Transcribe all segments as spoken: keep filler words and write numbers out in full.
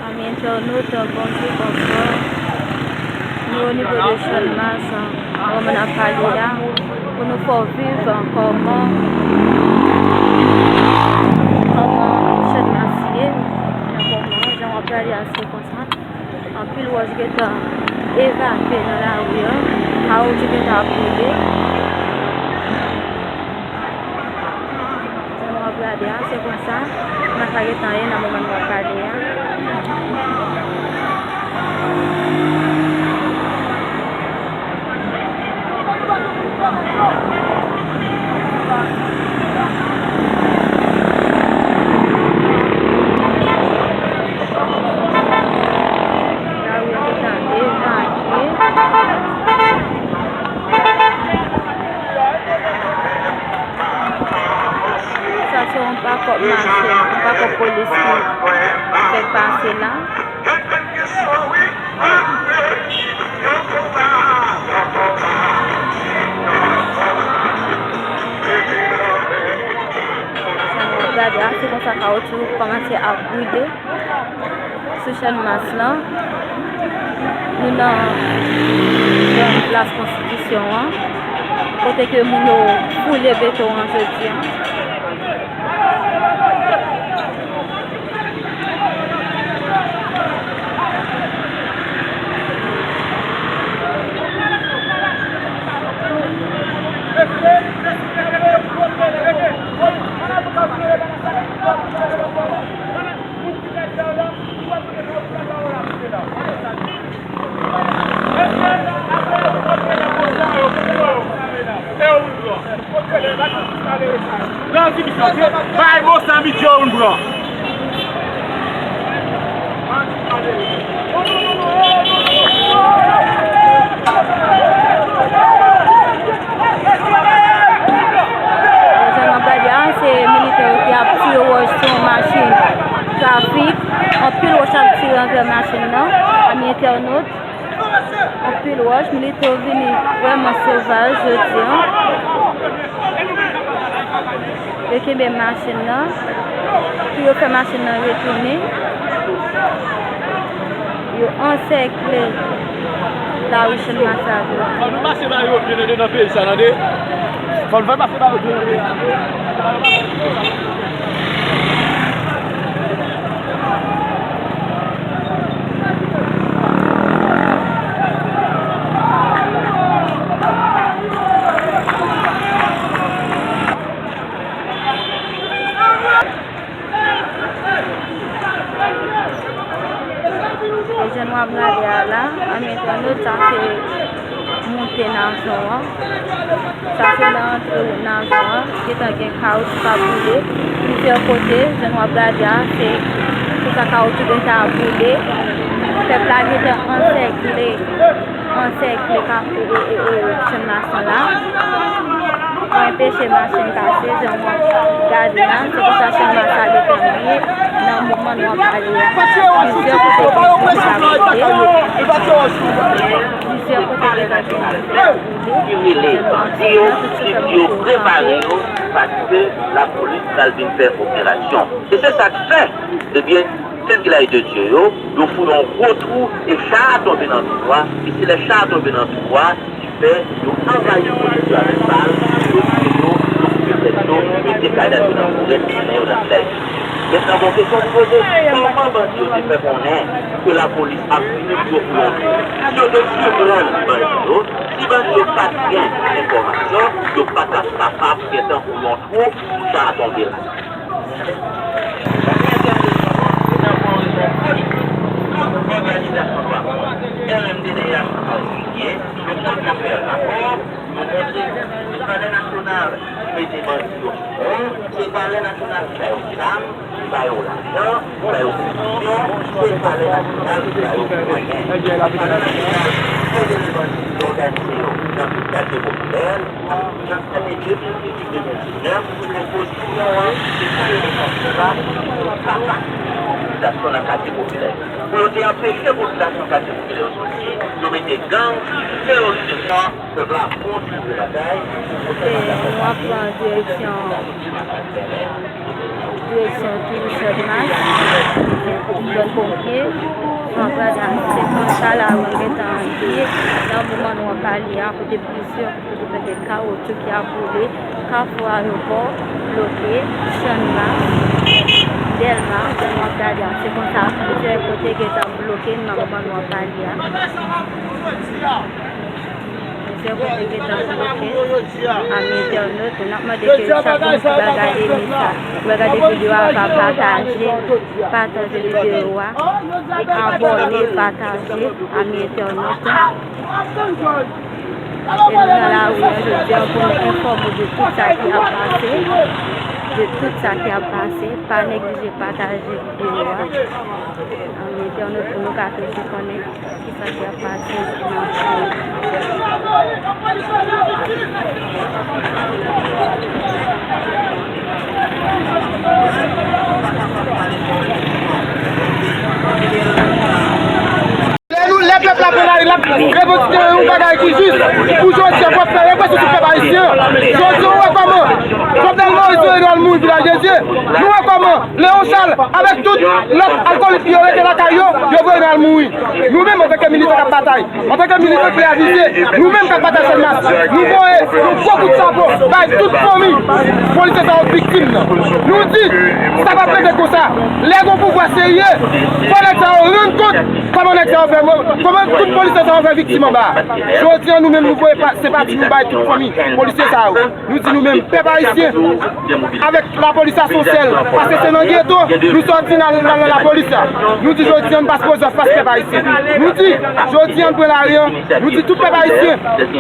Ami entènot, bonjou, bonswa. Nou o nivo de Channmas, kòman n ap pale a, pou nou fè w viv kòman, kòman Channmas ye, kòman jan w ap pale a se konsa. Anpil wòch gentan evakye nan lari a, kawotchou gentan ap boule. Jan w ap gade a, se konsa Channmas la gentan ye nan moman n ap pale a. Lari a gentan evakye. Sa se yon bakòp mache, yon bakòp polis ki fèk pase la. Sa nou ap gade a, se konsa kawotchou kòmanse ap boule sou Channmas lan. Nou nan, nan Plas Konstitisyon an, kote ke moun yo foule beton an jodi a. Bay bon san bidjè ou pran. Jan n ap gade a, se militè yo ki ap tire wòch sou yon machin trafik. Anpil wòch ap tire anvè machin nan. Ami entènot, anpil wòch, militè yo vini vrèman sovaj jodi a. Yo kenbe machin nan pou yo fè machin nan retounen. Yo ansèkle lari Channmas la tou. Fò nou pase ba yo byen andedan peyi sa, tande. Fò nou fè pase ba yo byen andedan. E jan nou ap gade a la, an menm tan nou, sa se moute Nazon an. Sa se nan antre wout Nazon an. Gentan gen kawotchou k ap boule plizyè kote. Jan nou ap gade a, se konsa kawotchou gentan ap boule. Pèp la gentan ansèkle, ansèkle kafou e, e, e, Channmas la. Pou enpeche machin pase, jan w ap gade a, se konsa Channmas la gentan ye nan moman nou ap pale a. Plizyè kote gen kafou, plizyè kote gentan gen ki rele bandi yo, di yo prepare yo, paske lapolis pral vin fè operasyon. E se sa k fè, ebyen, sèvitè de Dye yo, yo fouye yon gwo twou, e cha a tonbe nan twou a, e se lè cha a tonbe nan twou a, ki fè yo anvayi polis yo avèk bal, yo tiye yo, yo koupe tèt yo, yo mete kadav yo nan kourèt, mennen yo nan lèj. Mentnan, gon kesyon ki poze, kòman bandi yo te fè konnen ke lapolis ap vini pou yo fouye yon twou? Si yo te siprann bandi yo, si bandi yo pa t gen enfòmasyon, yo pa t ap kapab gentan fouye yon twou pou cha a tonbe la. Òganizasyon dwa moun, R M D D H an Jilye, yo tout yo fè rapò, yo montre se palè nasyonal ki mete bandi yo sou pon, se palè nasyonal ki ba yo zam, ki ba yo lajan, ki ba yo minisyon, se palè nasyonal ki ba yo mwayen. Se palè nasyonal ki fè rele bandi yo, òganize yo nan tout katye popilè, nan de mil diznèf, opozisyon an te fè yon konba pou yo kapab popilasyon nan katye popilè. Pou yo te anpeche popilasyon katye popilè yo soti, yo mete gang, teyoris de chan, pèp la kontinye batay. E nou ap pran direksyon, direksyon Touris Channmas. Zòn Ponpye, anba Dam, se konsa lari an gentan ye nan moman nou ap pale a, kote plizyè kote de kawoutchou ki ap boule, Kafou Ayewopò bloke, Channmas, Dèlma, jan nou ap gade a, se konsa plizyè kote gentan bloke nan moman nou ap pale a. Plizyè kote gentan bloke. Ami entènot, nou ap mande ke chak moun ki pa gade eme sa, ki pa gade videyo a, va pataje, pataje videyo a, e abòne, pataje, ami entènot. E nou nan lari a jodi a pou nou enfòme w de tout sa ki ap pase, de tout sa ki ap pase. Pa neglije pataje videyo a, ami entènot, pou nou ka toujou konnen ki sa ki ap pase nan peyi. Lè nou, lè pèp la pran lari, l ap revandike yon bagay ki jis, pou jodi a, pou ap fè represyon sou pèp ayisyen an. Jodi a, ou wè kòman Jovenel Moïse voye nou al mouri Vilaj de Dye. Nou wè kòman Léon Charles, avèk tout lòt alkolik yo rete lakay yo, yo voye nou al mouri. Nou menm, antanke militan k ap batay, antanke militan k vle avize, nou menm k ap batay Channmas, nou voye yon gwo kout chapo bay tout fanmi polisye sa yo viktim nan. Nou di, sa p ap rete konsa. Lè gon pouvwa serye, fò nèg sa yo rann kont kòman nèg sa yo fè, kòman tout polisye sa yo fè viktim anba a. Jodi a, nou menm, nou voye pa, senpati nou bay tout fanmi polisye sa yo. Nou di nou menm, pèp ayisyen, avèk lapolis a se yon sèl, paske se nan geto nou sòti n al, n al nan lapolis la. Nou di jodi a, nou pa sipoze fas pèp ayisyen. Nou di, jodi a, nou pran lari a, nou di tout pèp ayisyen,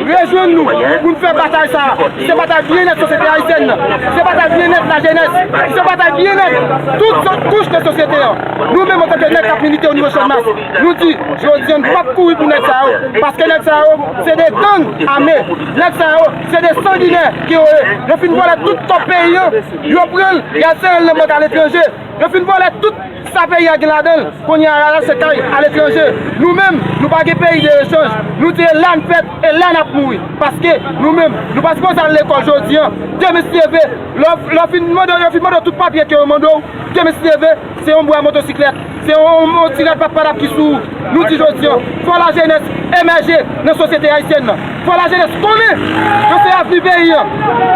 rejwenn nou pou n fè batay sa a. Se batay byennèt sosyete ayisyèn nan. Se batay byennèt lajenès. Se batay byennèt tout kouch de sosyete a. Nou menm, antanke nèg k ap milite onivo Channmas, nou di, jodi a, nou p ap kouri pou nèg sa yo, paske nèg sa yo, se de gang ame. Nèg sa yo, se de sanginè ke yo ye. Yo fin vòlè tout kòb peyi an, yo pran l, y al sere l nan bank aletranje. Yo fin vòlè tout sa peyi a gen ladan l, kounye a y al achte kay aletranje. Nou menm, nou pa gen peyi de echanj. Nou di e la n fèt, e la n ap mouri. Paske nou menm, nou pa sipoze al lekòl jodi a. Demen si Dye vle, lè w, lè w fin mande, yo fin mande w tout papye ke yo mande w, demen si Dye vle, se yon bwa motosiklèt, se yon, yon ti rad papadap ki sou ou. Nou di jodi a, fò lajenès emèje nan sosyete ayisyèn nan. Fò lajenès konnen yo se avni peyi a.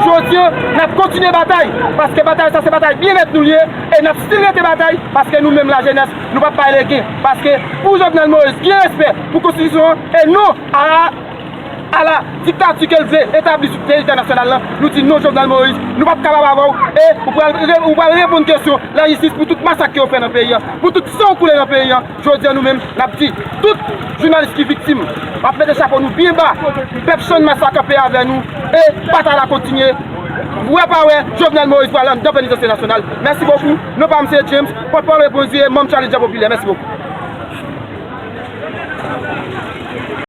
Jodi a, n ap kontinye batay, paske batay sa se batay byennèt nou l ye, e n ap still rete batay, paske nou menm lajenès, nou p ap bay legen. Paske pou Jovenel Moïse, gen respè pou konstitisyon an, e non a a la diktati ke l vle etabli sou teritwa nasyonal la. Nou di non, Jovenel Moïse, nou p ap kapab avè w, e ou pral re-, ou pral reponn kesyon lajistis pou tout masak ke w fè nan peyi an, pou tout san w koule nan peyi an. Jodi a, nou menm, n ap di tout jounalis ki viktim, n ap mete chapo nou byen ba. Pèp Channmas la kanpe avè nou, e batay la kontinye. Vwè pa wè, Jovenel Moïse pral anndan penitansye nasyonal. Mèsi bokou. Non pa m se James, pòtpawòl Reponn Zye, manm Challenger Popilè. Mèsi bokou.